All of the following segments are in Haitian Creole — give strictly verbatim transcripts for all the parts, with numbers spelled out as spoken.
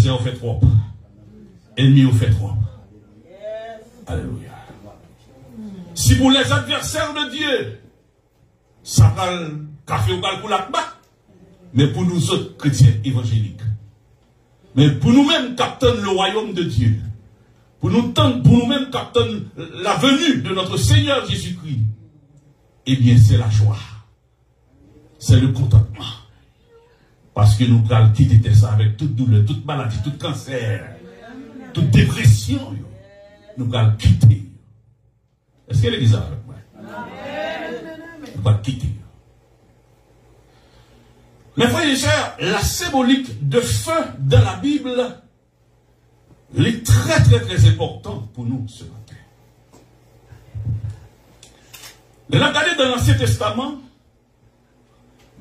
advèsè yo fè twòp. Ènmi yo fè twòp. Alelouya. Si pou les adversaires de Dieu, sa pral, kafe yo pral koule ak bak. Men pou nou zòt kretyen evanjelik, men pou nou menm k ap tann le royaume de Dieu, pou nou tann, pou nou menm k ap tann la venue de notre Seigneur Jésus-Christ, ebyen, se lajwa, se le kontantman. Paske nou pral kite tè sa avèk tout doulè, tout maladi, tout kansè, tout depresyon yo. Nou pral kite yo. Èske legliz la avèk mwen? Nou pral kite yo. Mes frères et sœurs, la symbolique de feu dans la Bible, li trè, trè, trè enpòtan pou nou se maten. Lè n ap gade nan Ansyen Testaman,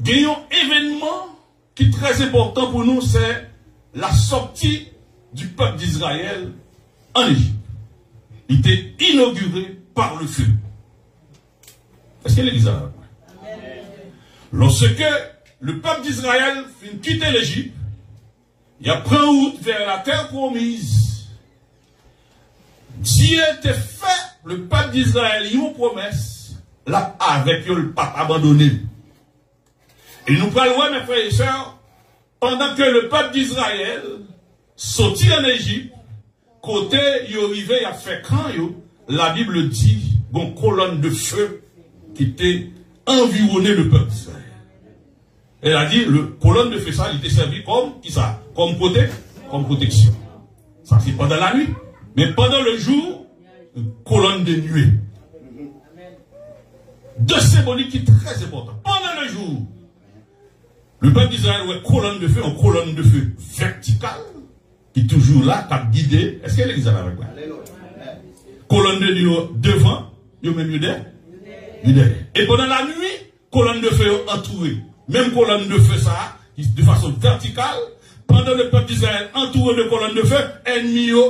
gen yon evènman ki trè enpòtan pou nou, se la sortie du peuple d'Israël en Égypte. Li te inogire par le feu. Èske legliz la avèk mwen? Lorsque le peuple d'Israël fin kite Lejip, y ap pran wout vè la terre promise. Dye te fè le pèp d'Izrayèl yon pwomès, l ap avèk yo, l p ap abandone. E nou pral wè, mes frères et sœurs, pandan ke le pèp d'Izrayèl soti ann Ejip, kote yo rive, y ap fè kan yo, la Bible di, gon kolòn de feu ki te anviwone le pèp d'Izrayèl. E la di, le kolòn de feu sa, li te sèvi kòm, kisa? Kòm pwote-, kòm pwoteksyon. Sa se pandan la nuit. Men pandan le jour, kolòn de nuée. De senbolik ki trè enpòtan. Pandan le jour, le pèp d'Izrayèl wè kolòn de feu, yon kolòn de feu vètikal, ki toujou la, k ap gide. Èske legliz la avèk mwen? Kolòn de nuée yo devan, yo menm yo dèyè? Yo dèyè. E pandan la nuit, kolòn de feu yo antoure. Menm kolòn de feu sa a, ki de fason vètikal, pandan le pèp d'Izrayèl antoure de kolòn de feu, ènmi yo,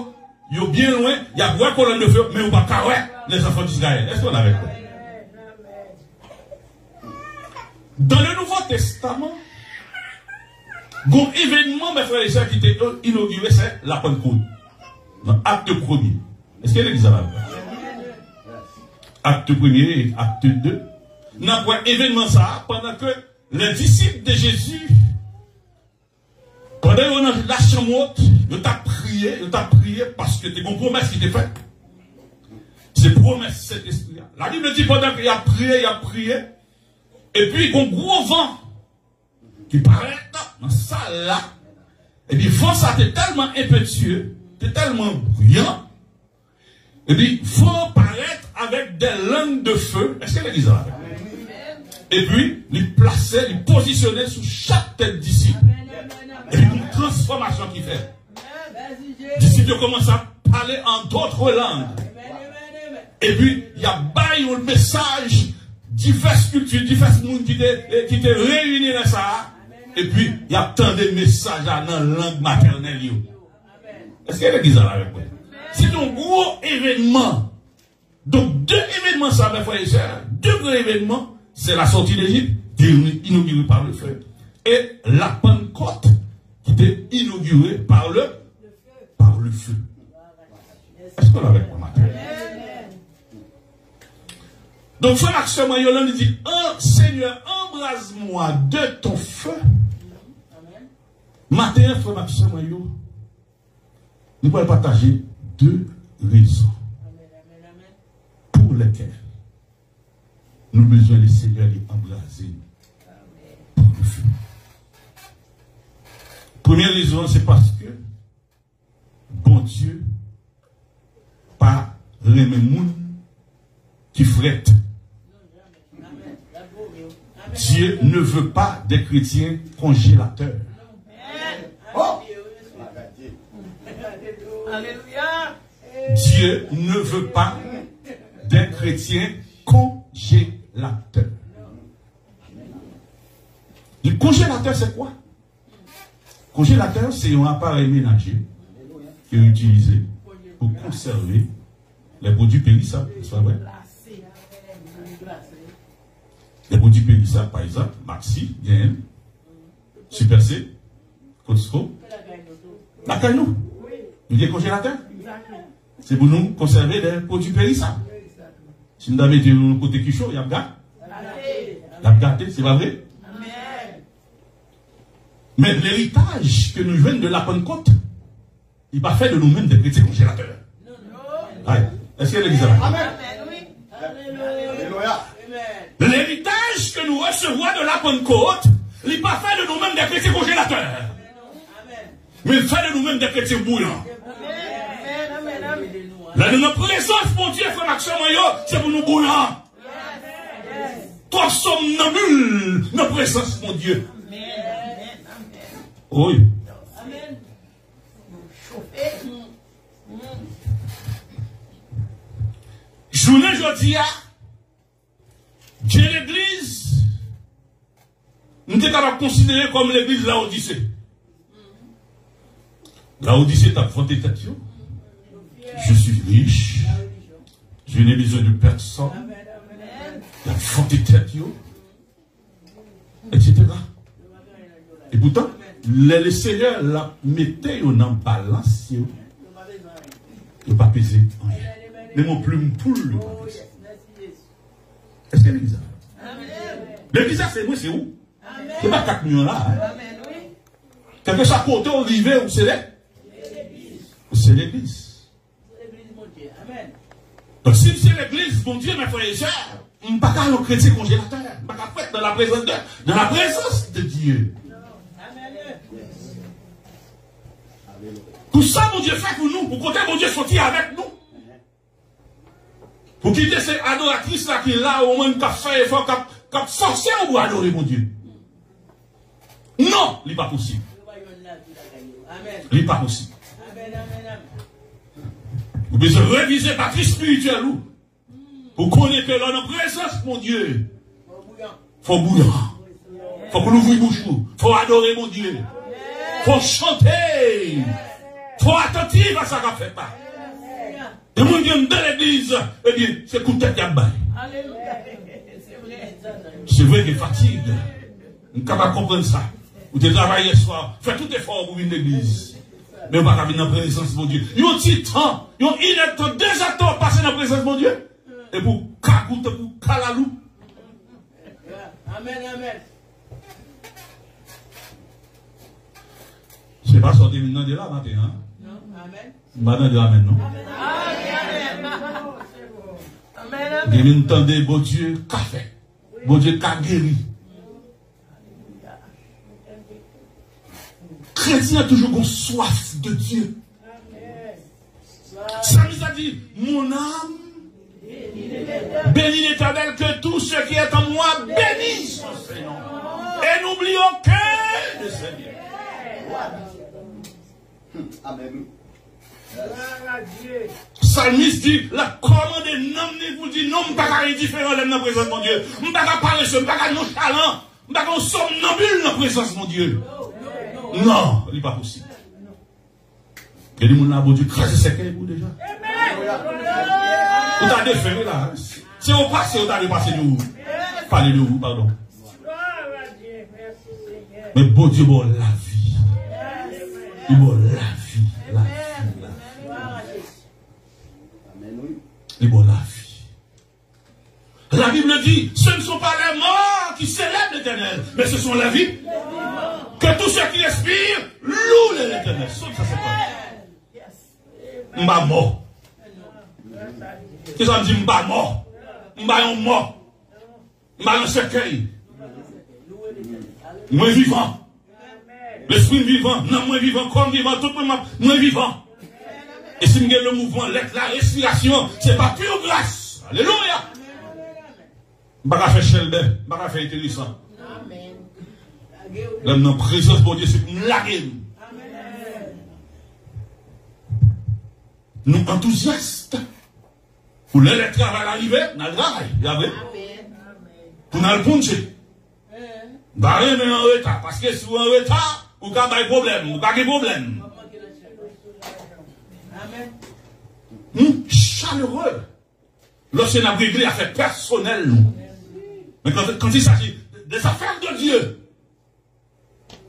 yo byen lwen, y ap wè kolòn de feu, men yo p ap ka wè les enfants d'Israël. Èske w avèk mwen? Dans le Nouveau Testament, gon evènman, mes frères et sœurs, ki te inogire, se la Pentecôte. Nan Acte premier. Èske legliz la avèk mwen? Acte premier et Acte deux. N ap wè evènman sa a pandan ke les disciples de Jésus, pandan yo nan lachanm wot, yo t ap priye, yo t ap priye paske te gon pwomès ki te fèt. Se pwomès Sentespri a. Labib di pandan ke y ap priye, y ap priye, epi gon gwo van ki parèt nan sal la. Epi van sa te tèlman enpetye, te tèlman bouyan, epi van an parèt avèk de lang de feu. Èske legliz la avèk mwen? Epi li plase, li pozisyone sou chak tèt disip. Epi yon transfòmasyon ki fèt. Disip yo kòmanse ap pale an dòt lang. Epi y ap bay yon mesaj, divès kilti, divès moun ki te, ki te reyini lè sa a. Epi y ap tande mesaj la nan lang matènèl yo. Èske legliz la avèk mwen? Se yon gwo evènman. Donk, de evènman sa, mes frères et sœurs, de gwo evènman, se la sortie d'Égypte, te inogire par le feu, e la Pentecôte, ki te inogire par le, par le feu. Èske w avèk mwen maten? Donk, frè m ak sè mwen yo, lè li di, An, Seigneur, embrase-moi de ton feu. Maten an, frè m ak sè mwen yo, nou pral pataje de rezon pour lesquelles nou bezwen Lesenyè li anbraze nou par le feu. Premye rezon an, se paske Bondye pa renmen moun ki frèt. Dieu ne veut pas des chrétiens congélateurs. Oh! Dieu ne veut pas des chrétiens congélateurs. Le congélateur, c'est quoi? Konjelatè se yon aparèy menaje ke yo itilize pou konsève les produits périssables, se pa vre? Les produits périssables, pa egzanp, Maxi, genyen, Super C, Costco. Lakay nou. Nou gen konjelatè. Se pou nou konsève de pwodui perisab. Si nou ta mete yo nan kote ki cho, y ap ga-, y ap gate, se pa vre? Men leritaj ke nou jwenn de la Pannkot, li pa fè de nou menm de kretyen konjelatè. Ay, èske legliz la la? Leritaj ke nou resevwa de la Pannkot, li pa fè de nou menm de kretyen konjelatè. Men l fè de nou menm de kretyen bouyan. Lè nou nan prezans Bondye, frè m ak sè mwen yo, se pou nou bouyan. Twòp sòmnanbil nan prezans Bondye. Wi. Jounen jodi a, gen legliz, m te kapab konsidere kòm legliz Lawodise. Lawodise t ap vante tèt yo. Je suis riche. Je n'ai besoin de personne. Y ap vante tèt yo. Et cetera. E poutan, lè le Senyè l ap mete yo nan balans yo, yo pa peze anyen. Menm yon plim poul yo pa peze. Èske legliz la? Legliz la se mwen, se ou. Se pa kat milyon la. Kèlkeswa kote w rive, ou se le-, ou se legliz. Donk, si m se legliz Bondye, mè frè e sè, m pa ka yon kretyen konjelatè. M pa ka fèt nan la prezans de, dans la présence de Dieu. Pou sa Bondye fè pou nou, pou kote Bondye soti avèk nou. Pou kite se adoratris la ki la, ou menm k ap fè efò, k ap, k ap fòse w pou adore Bondye. Non, li pa posib. Li pa posib. Ou bezwen revize batri espirityèl ou. Pou konnen ke lè w nan prezans Bondye, fò w bouyan. Fòk ou louvri bouch ou. Fò w adore Bondye. Fò w chante. Fò w atantif a sa k ap fèt la. Gen moun ki anndan legliz, ebyen, se kout tèt y ap bay. Se vre gen fatig. M kapab konprann sa. Ou te travay yèswa, fè tout efò w pou vin legliz. Men ou pa ka vin nan prezans Bondye. Yon ti tan, yon inèdtan, dezèdtan w ap pase nan prezans Bondye. Epi w kagou tankou kalalou. Amèn, amèn. Se pa sa w te vin tande la maten an. Non, amèn. M pa tande amèn, non. Amèn. Amèn, amèn. Te vin tande Bondye ka fè. Bondye ka geri. Kretyen an toujou gon swaf de Dye. Salmis la di, mon âme bénit l'Éternel, que tout ce qui est en moi bénisse son saint nom. Et n'oublie aucun de ses bienfaits. Amèn. Salmis di, l ap kòmande nanm ni pou di, non, m pa ka endiferan lè m nan prezans Bondye. M pa ka parese, m pa ka nonchalan, m pa ka yon sòmnanbil nan prezans Bondye. Non, li pa posib. Gen de moun la, Bondye kraze sèkèy pou deja. Ou ta defen, wi, la. Se ou pase, ou ta dwe pase de ou. Pale de ou, padon. Men Bondye ba w lavi. Li ba w lavi, lavi, lavi. Li ba w lavi. La Bible dit, ce ne sont pas les morts qui célèbrent l'Éternel, mais ce sont les vivants. Que tout ce qui respire loue l'Éternel. Sòm sa senkant. M pa mò. Kisa m di m pa mò? M pa yon mò. M pa yon sèkèy. Mwen vivan. Lespri m vivan, nanm mwen vivan, kò m vivan, tout mwen m ap, mwen vivan. E si m gen le mouvman, lèt la, respirasyon, se pa pur gras. Alelouya. M pa ka fè chèlbè, m pa ka fè enteresan. Lè m nan prezans Bondye, se pou m lage m. Nou antouzyas. Pou lè, lè travay la rive, n al travay. Ya vre? Pou n al pounche. M pa renmen anreta, paske si w anreta, ou ka bay pwoblèm, ou ka gen pwoblèm. Nou chalere. Lòske n ap regle afè pèsonèl nou. Men kan, quand il s'agit des affaires de Dieu,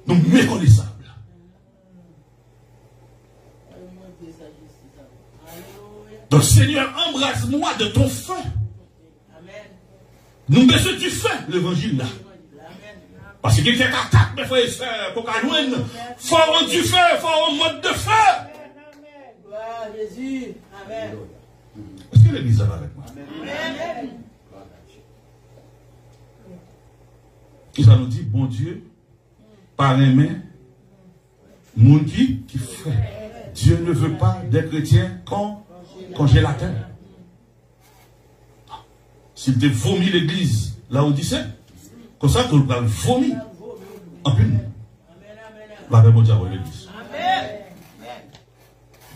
nou mekonesab. Donc, Seigneur, embrase-moi de ton feu. Nou bezwen difè levanjil la. Paske gen kèk atak, mes frères et sœurs, pou ka jwenn. Fò yon difè, fò yon mòd de fè. Èske legliz la avèk mwen? Kisa nou di? Bondye pa renmen moun ki, ki frè. Dieu ne veut pas des chrétiens con, congélateurs. Si l te vomi legliz Laodise, konsa tou l pral vomi anpil moun. Lapè Bondye avè w legliz.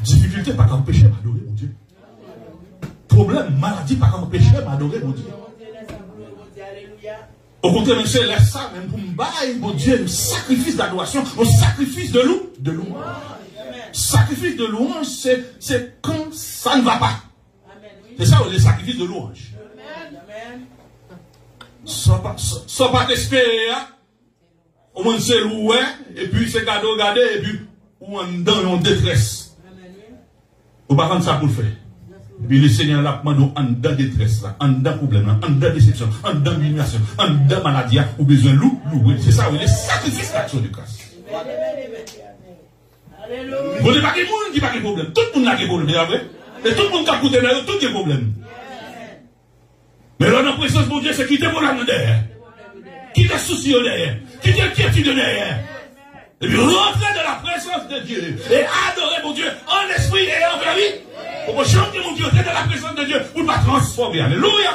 Difikilte pa ka anpeche m adore Bondye. Pwoblèm, maladi pa ka anpeche m adore Bondye. Okontrè, men se lè sa menm pou m bay Bondye yon sakrifis dadorasyon, yon sakrifis de lou, de louanj. Sakrifis de louanj, se, se quand ça ne va pas. Se sa yo rele sakrifis de louanj. Sa w pa, sa, sa w pa t espere a, ou menm se l ou wè, epi se gade w gade, epi ou anndan yon detrès. Ou pa konn sa pou l fè. Epi Lesenyè a ap mande w anndan detrès la, anndan pwoblèm lan, anndan desepsyon, anndan imilyasyon, anndan maladi a, ou bezwen lou, louwe l. Se sa yo rele sakrifis d'action de grâce. Bondye pa gen moun ki pa gen pwoblèm. Tout moun la gen pwoblèm, se pa vre? E tout moun k ap koute la, yo tout gen pwoblèm. Men lè w nan prezans Bondye, se kite pwoblèm nan dèyè. Kite sousi yo dèyè. Kite enkyetid yo dèyè. Epi rantre dans la présence de Dieu et adorer Bondye en esprit et en vérité. Poko janm gen moun ki rantre dans la présence de Dieu pou l pa transfòme. Alelouya.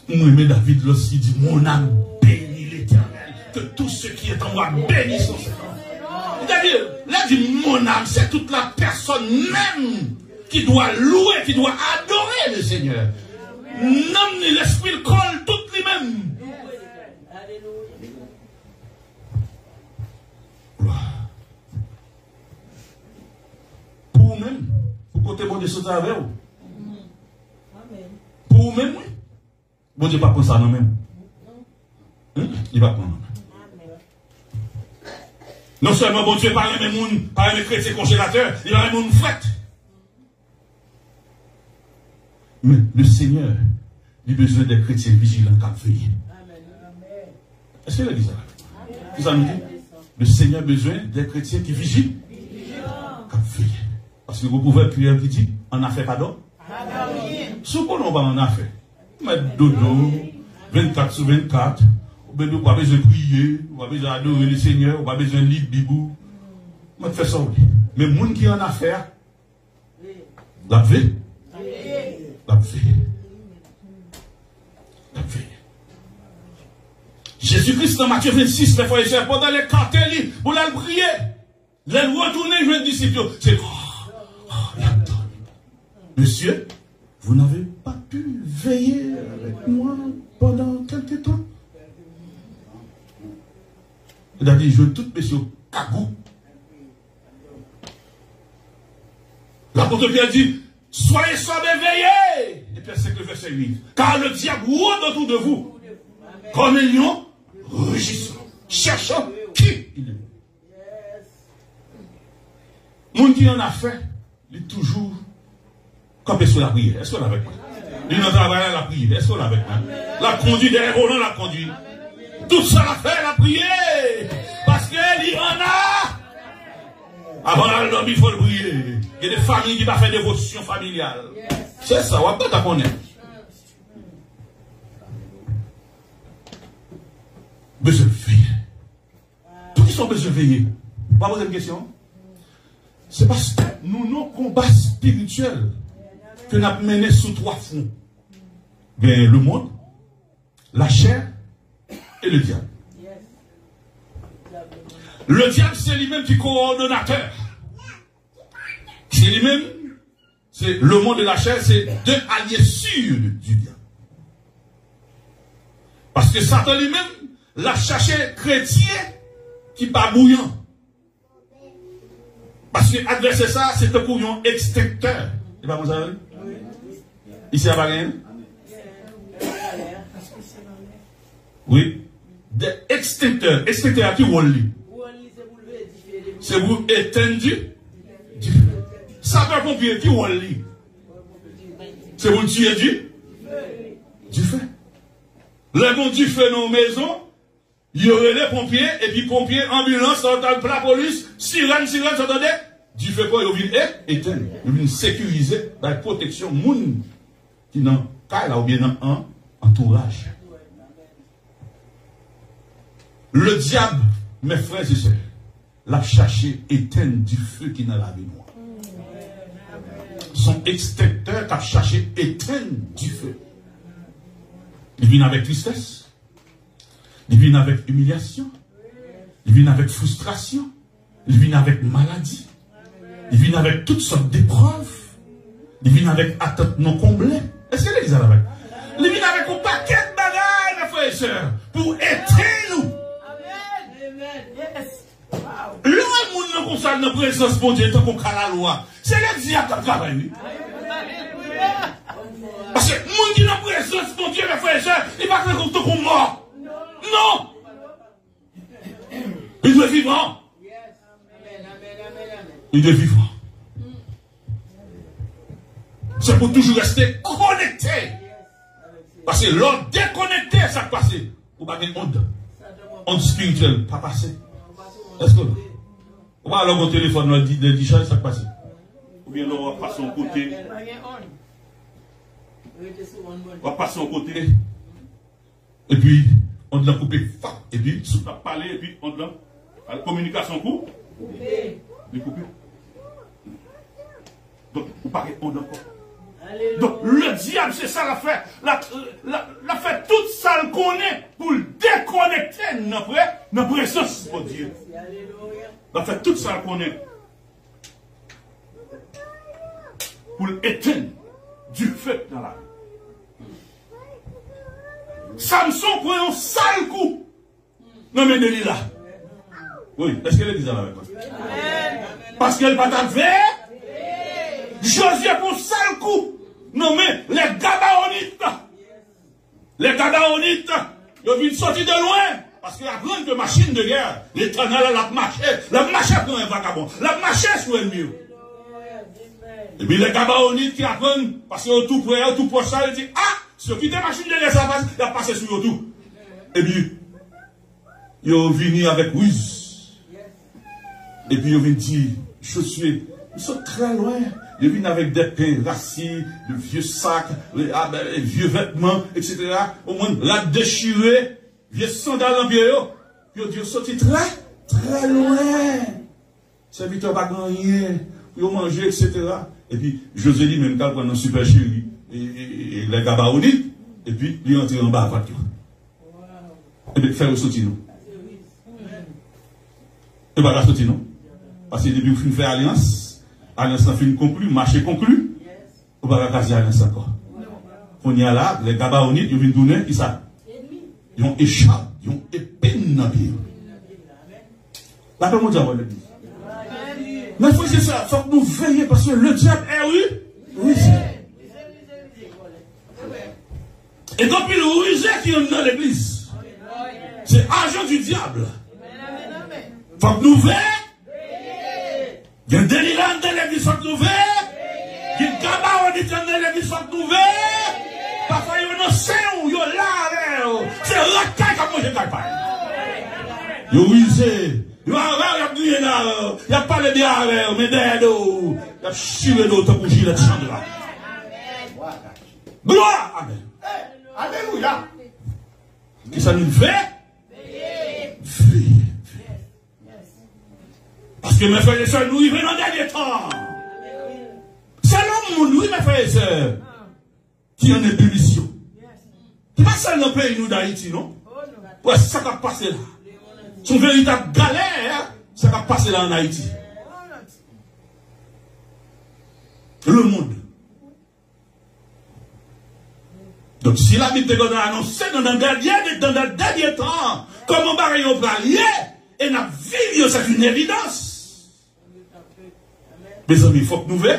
M renmen David lòske li di, mon âme bénit l'Éternel, que tout ce qui est en moi bénisse son Saint nom. Li di, lè di mon âme, se tout la pèsòn menm ki dwa louwe, ki dwa adore le Seigneur. Nanm ni, lespri l, kò l, tout li menm. Glwa. Pou ou menm, pou kote Bondye sot avè w. Pou ou menm, wi. Bondye pa pran sa nan men w. Li pa pran nan men w. Non sèlman Bondye pa renmen moun, pa renmen kretyen konjelatè, li pa renmen moun frèt. Men, le Senyè, li bezwen de kretyen vijilan k ap veye. Èske legliz la? Kisa nou di? Le Senyè bezwen de kretyen ki vijil, k ap veye. Paske gen pwovèb kreyòl ki di, annafè pa dòmi. Si w konnen w pa annafè, ou mèt dodo vennkat sou vennkat, ou bezwen, ou pa bezwen priye, ou pa bezwen adore le Senyè, ou pa bezwen li Bib ou. Ou mèt fè sa w vle. Men moun ki annafè a, l ap veye. L ap veye. L ap veye. Jezi Kris nan Matye vennsis, lè frè e sè, pandan l ekate li pou l al priye, lè l retounen jwenn disip yo, se, oh, oh, l ap dòmi. Monsieur, vous n'avez pas pu veiller avec moi pendant quelque temps? Sètadi, jwenn tout mesye yo kagou. Lapot Pyè di, soyez sobres, veillez. Epi se ke vèsè uit. Car le diable rôde autour de vous comme un lion rugissant, cherchant qui il dévore. Moun ki annafè, li toujou kanpe sou lapriyè. Èske w la avèk mwen? Li nan travay la, l ap priye. Èske w la avèk mwen? L ap kondui, dèyè volan l ap kondui. Tout sa l ap fè, l ap priye. Paske li anna. Avan l al dòmi, fò l priye. Gen de fanmi ki pa fè devosyon familyal. Se sa, w ap gentan konnen. Bezwen veye. Poukisa w bezwen veye? Ou pa poze m kesyon? Se paske nou nan konba espirityèl ke n ap mennen sou twa fwon. Gen lemonn, lachè e ledyab. Ledyab, se li menm ki kowòdonatè. Se li menm, se lemonn e lachè, se de alye sir di dyab. Paske Satan li menm, l ap chache kretyen ki pa bouyan. Paske advèsè sa, se tankou yon ekstenktè. E pa konsa, wi? Isi a pa genyen? Wi. de ekstenktè. Ekstenktè a ki wòl li? Se pou etenn di, dife. Sapè ponpye ki wòl li? Se pou l tiye di, dife. Lè gon dife nan yon mezon, yo rele ponpye, epi ponpye, anbilans, lapolis, sirèn, sirèn, sa tande, dife pran, yo vin e, etenn. Yo vin sekirize, bay pwoteksyon moun ki nan kay la oubyen nan an, antouraj. Ledyab, mes frères et sœurs, l ap chache etenn dife ki nan lavi nou an. Se yon ekstenktè k ap chache etenn dife. Li vin avèk tristès. Li vin avèk imilyasyon. Li vin avèk fristrasyon. Li vin avèk maladi. Li vin avèk tout sòt deprèv. Li vin avèk atant non konble. Èske legliz la avèk? Li vin avèk yon pakèt bagay, mes frères et sœurs, pou etenn nou. Lè w wè moun nan konsa nan prezans Bondye tankou kalalou a, se ledyab k ap travay, wi. Paske moun ki nan prezans Bondye, mes frères et sœurs, li pa tankou, tankou mò. Non! Li dwe vivan. Li dwe vivan. Se pou toujou rete konekte. Paske lè w dekonekte, sa k pase? Ou pa gen ond. Ond espirityèl pa pase. Èske ou pa lè w gon telefòn nan di, di chaj, sa k pase? Oubyen lè w ap pase yon kote, w ap pase yon kote, epi ond lan koupe, fak, epi sou t ap pale, epi ond lan, kominikasyon kou, li koupe. Donk, ou pa gen ond ankò. Donk, ledyab, se sa l ap fè. L ap, l ap, l ap fè tout sa l konnen pou l dekonekte n nan pre-, nan prezans Bondye. L ap fè tout sa l konnen pou l etenn dife nan lavi. Samson pran yon sal kou nan men Delila. Wi, èske legliz la avèk mwen? Paske l pa t ap veye. Jozye pran sal kou nan men lè Gabaonit. Lè Gabaonit, yo vin soti de lwen. Paske yo aprann ke machin de gè, Letènèl la, l ap mache, l ap mache pran yon vagabon, l ap mache sou ènmi yo. Epi lè Gabaonit ki aprann, paske yo tou pre, yo tou pwòch sa, yo di, a, si yo kite machin de gè sa pase, y ap pase sou yo tou. Epi, yo vini avèk riz. Epi yo vin di, Josué, nou sot trè lwen. Yo vin avèk de pen rasi, de vye sak, e, a, ben, e, vye vètman, etsetera. Omwen, rad dechire, vye sandal nan pye yo. Yo di yo soti trè, trè lwen. Sèvitè pa gen anyen pou yo manje, etsetera. Epi Jozye li menm k al pran nan sipècheri, e, e, e, e lè Gabaonit, epi li antre anba vant yo. Epi fè yo soti non. Yo pa ka soti non. Paske depi ou fin fè alyans, alyans lan fin konkli, mache konkli, ou pa ka kraze alyans ankò. Kounye a la, lè Gabaonit, yo vin tounen, kisa? Yon echab, yon epe nan pye yo. Lapè Bondye avè w legliz. Mes frères et sœurs, fòk nou veye paske ledyab è ri, rize. E gen anpil rize ki anndan legliz. Se ajan di dyab. Fòk nou veye. Gen Delila anndan legliz, fòk nou veye. Gen Gabaonit anndan legliz, fòk nou veye. Pafwa yo nan sen w, yo la avè w. Se rat kay k ap manje kay pa yo. Yo rize. Yo avè w, y ap griyen avè w. Y ap pale byen avè w, men dèyè do w, y ap chire do w tankou jilèt chandra. Glwa! Amèn. Alelouya! Kisa nou vle? Veye. Veye. Paske, mes frères et sœurs, nou rive nan dènye tan. Se yon moun, wi, mes frères et sœurs, ki an ebilisyon. Se pa sèl nan peyi nou Dayiti, non. Wè sa k ap pase la. Se yon veritab galè, sa k ap pase la ann Ayiti. Le monde. Donk, si Labib te gentan anonse nan, nan dènye, nan dènye tan, kòman bagay yo pral ye, e n ap viv yo, se yon evidans. Mezanmi, fòk nou ve-,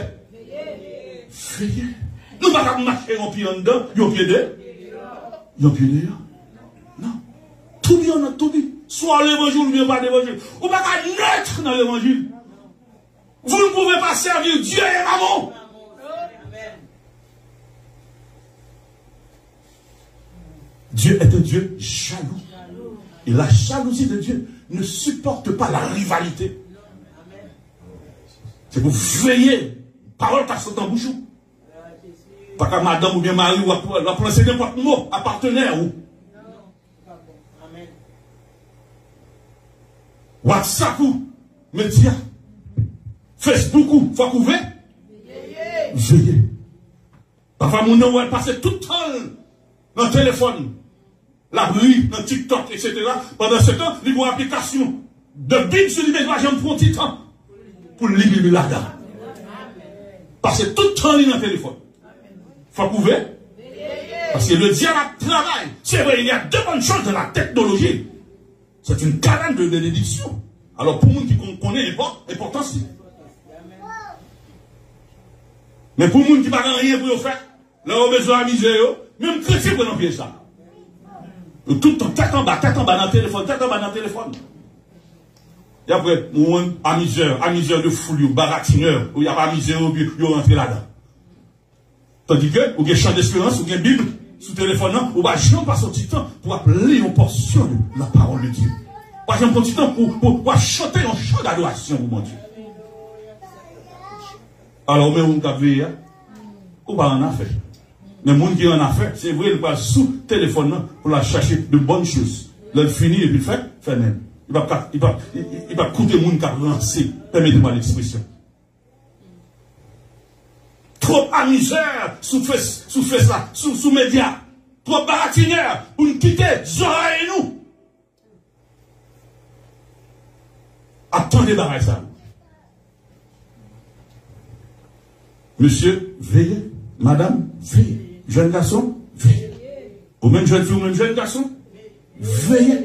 veye. Nou pa ka mache yon pye anndan, yon pye de-, yon pye deyò. Non. Tout li an nòt, tout li. Swa w levanjil oubyen w pa levanjil. Ou pa ka nèt nan levanjil. Vous ne pouvez pas servir Dieu et maman. Dieu est un Dieu jaloux. Et la jalousie de Dieu ne supporte pas la rivalité. Se pou veye pawòl k ap sot nan bouch ou. Pa ka madanm oubyen mari w ap, w ap lanse nenpòt mo a patnè ou. WhatsApp ou, medya, Facebook ou, fòk ou ve-, veye. Pafwa moun nan wè l pase tout tan l nan telefòn. L ap ri nan TikTok, etsetera. Pandan se tan, li gen yon aplikasyon de Bib sou li, men li pa janm pran ti tan pou l li Bib ladan. Pase tout tan li nan telefòn. Fòk ou ve-, paske le diable ap travay. Se vre, il y a de bonnes choses dans la technologie. C'est une canal de bénédiction. Alò, pou moun ki konn, konnen enpò-, enpòtans li. Men pou moun ki pa gen anyen pou yo fè, lè yo bezwen amize yo, menm kretyen pran nan pyèj sa. Yo tout tan tèt anba, tèt anba nan telefòn, tèt anba nan telefòn. E apre, moun amizè, amizè de foul yo, baratinè, yo ap amize yo, epi yo rantre ladan. Tandike ou gen Chan Desperans, ou gen Bib sou telefòn nan, ou pa janm pase yon ti tan pou w ap li yon pòsyon de la parole de Dieu. Ou pa janm pran ti tan pou, pou, pou w ap chante yon chan dadorasyon pou Bondye. Alò, ou menm moun k ap veye a, ou pa annafè. Men moun ki annafè, se vre, li pral sou telefòn nan pou l al chache de bonnes choses. Lè l fini, epi l fè, fèmen l. Li p ap ka, li p ap, li, li, li p ap koute moun k ap ranse. Pèmete mwen lekspresyon. Twòp amizè sou fes, sou fes la, sou, sou medya. Twòp baratinè pou n kite zòrèy nou ap tande bagay sa yo. Mesye, veye. Madanm, veye. Jèn gason, veye. Ou menm jèn fi, ou menm jèn gason, veye.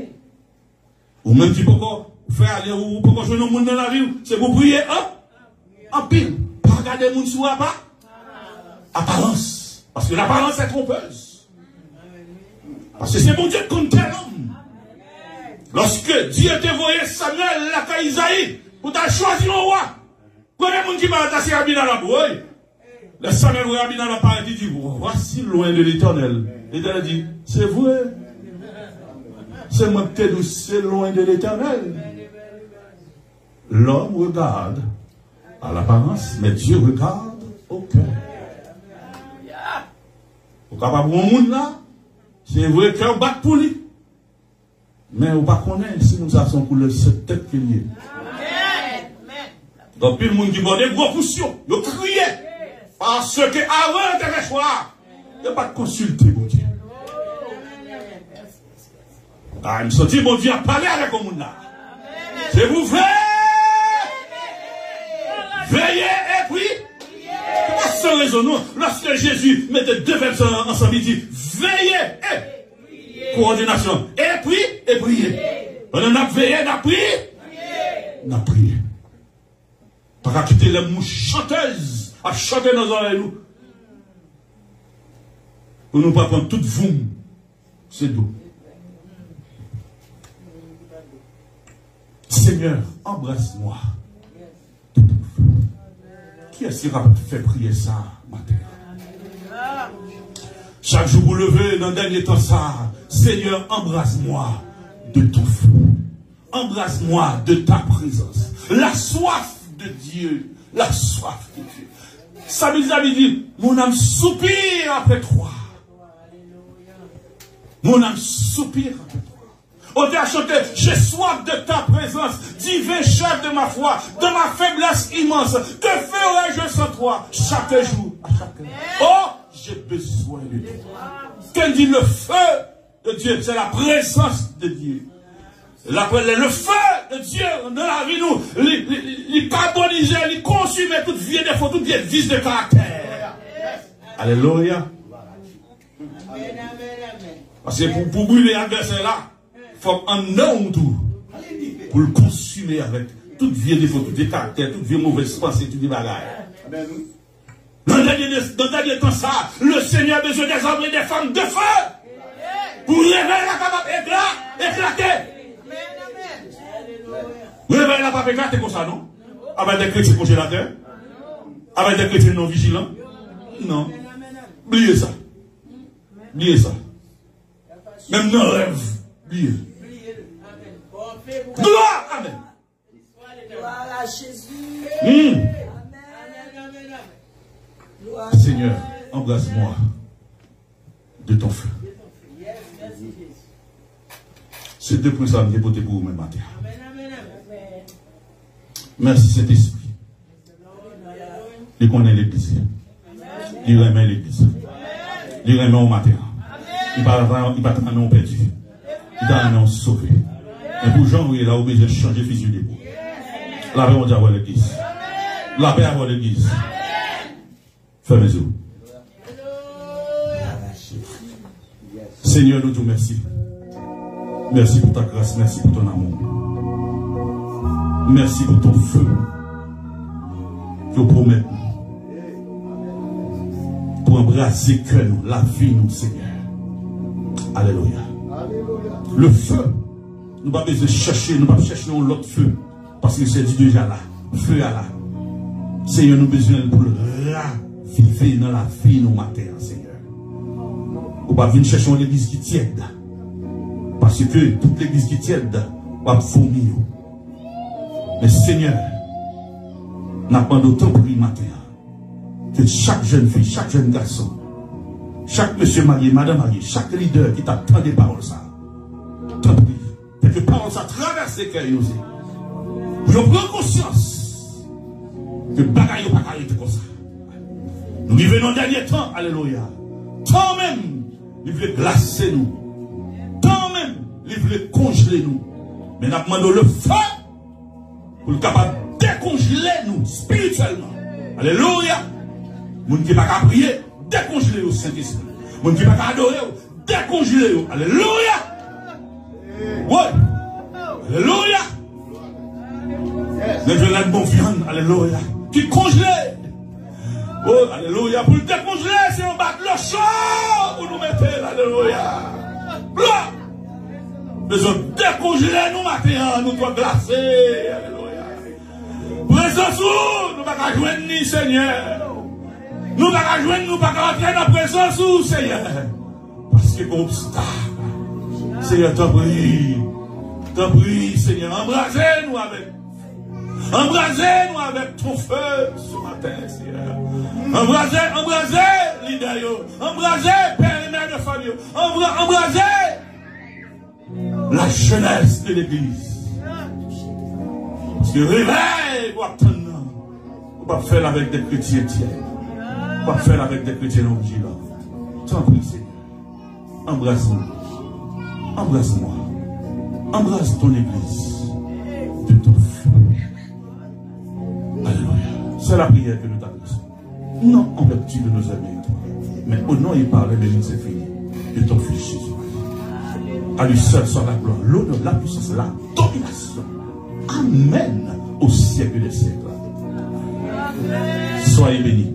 Ou menm ki poko fè ale, ou poko jwenn yon moun nan lavi w, se pou w priye an, anpil. Pa gade moun sou apa, aparans. Paske laparans est trompeuse. Paske se Bondye ki konn kè lòm. Lòske Dye te voye Samyèl lakay Izayi pou t al chwazi yon wa, premye moun ki parèt la se Abinadab, wi. Lè Samyèl wè Abinadab parèt, li di, "Voici l'oint de l'Éternel." Letènèl di, "Se vre. Se mwen ki te di w, se l'oint de l'Éternel." L'homme regarde à l'apparence, mais Dieu regarde au cœur. Ou kapab wè yon moun la, se vre kè w bat pou li. Men ou pa konnen si moun sa se yon koulèv sèt tèt ke l ye. Gen anpil moun ki bòde gwo pous yo, yo kriye. Paske avan yo te fè chwa a, yo pa t konsilte Bondye. A, m santi Bondye ap pale avèk yon moun la. Se pou veye, veye e priye. Se pa san rezon non. Lòske Jezi mete de vèb sa ansanm, li di, veye e Kowòdinasyon. E pri-, e priye. Pandan n ap veye, n ap priye. N ap priye. Pa ka kite lè mouch chantèz ap chante nan zòrèy nou, pou nou pa pran tout voum se dlo. Seigneur, embrasse-moi. Kiyès ki kapab fè priyè sa a maten an? Chak jou pou leve nan dènye tan sa a, Seigneur, embrasse-moi de ton feu. Embrasse-moi de ta présence. La soif de Dieu. La soif de Dieu. Sa Bib la di, mon âme soupire après toi. Mon âme soupire après toi. Otè a chante, j'ai soif de ta présence, divin chef de ma foi, dans ma faiblesse immense, que ferais-je sans toi, chaque jour, à chaque heure. Oh, j'ai besoin de toi. Kè n di le feu de Dieu, c'est la présence de Dieu. Laprès, le feu de Dieu nan lavi nou, li, li, li, li kabonize, li konsime tout vye defo, tout vye vis de karaktè. Alelouya. Paske pou, pou brile advèsè la, fòk anndan w tou, pou l konsime avèk tout vye defo, tout vye karaktè, tout vye movèz panse, tout vye bagay. Nan dènye, nan dènye tan sa, le Seigneur bezwen des hommes et des femmes de feu. Pou revèy la kapab ekla-, eklate. Revèy la p ap eklate konsa, non. Avèk de kretyen konjelatè, avèk de kretyen non vijilan. Non. Bliye sa. Bliye sa. Menm nan rèv, bliye. Glwa! Amèn. Gloire à Jésus. Hmm. Amen. Gloire. Seigneur, embrase-moi de ton feu. Se de pwen sa m te pote pou ou menm maten. Mèsi, Sentespri. Li konnen legliz li. Li renmen legliz. Li renmen w maten an. Li pa, li pa ta renmen w pèdi. Li ta renmen w sove. Men pou jan w ye la, ou bezwen chanje fizi de bou. Lapè Bondye avè legliz. Lapè avè legliz. Fèmen zye w. Senyè, nou di w mèsi. Mèsi pou ta gras, mèsi pou ton amou. Mèsi pou ton fe ke w pwomèt nou. Pou anbraze kè nou, lavi nou, Senyè. Alelouya. Le feu. Nou pa bezwen chèche, nou pa chèche yon lòt fe. Paske se di deja la. Fe a la. Senyè, nou bezwen l pou l ravive nan lavi nou maten an, Senyè. Ou pa vin chèche yon legliz ki tyèd. Paske tout legliz ki tyèd, w ap vomi yo. Men Senyè, n ap mande w tanpri maten an. Ke chak jèn fi, chak jèn gason, chak mesye marye, madan marye, chak lidè ki t ap tande pawòl sa, tanpri, fè ke pawòl sa travèse kè yo, se pou yo pran konsyans ke bagay yo pa ka rete konsa. Nou rive nan dènye tan, alelouya. Tan menm, li vle glase nou. Tan menm, li vle konjle nou. Men n ap mande w le feu pou l kapab dekonjle nou espirityèlman. Alelouya! Moun ki pa ka priye, dekonjle yo, Sentespri. Moun ki pa ka adore w, dekonjle yo. Alelouya! Woy! Alelouya! Men jwenn lèt bon vyann, alelouya, ki konjle. Oh, alelouya. Pou l dekonjle, se yon ba dlo cho pou nou mete l. Alelouya. Glwa. Bezwen dekonjle nou maten an, nou twò glase. Alelouya. Prezans ou, nou pa ka jwenn ni, Senyè. Nou pa ka jwenn, nou pa ka antre nan prezans ou, Senyè. Paske gen obstak. Senyè, tanpri. Tanpri, Senyè, anbraze nou avèk Anbraze nou avèk ton fe sou maten, Senyè. Anbraze, anbraze lidè yo. Anbraze pè e mè de fanmi yo. Anbra-, anbraze la jeunesse de l'église. Paske revèy w ap tann nan, ou p ap fè l avèk de kretyen tyèd. Ou p ap fè l avèk de kretyen non vijilan. Tanpri, Senyè. Embrasse-nous. Embrasse-moi. Embrasse ton église de ton feu. Alléluia. C'est la prière que nous t'adressons. Non en vertu de nos œuvres méritoires, mais au nom et par le béni, c'est fini, de ton Fils Jésus-Christ. À lui seul soit la gloire, l'honneur, la puissance, la domination. Amen. Au siècle des siècles. Soyez bénis.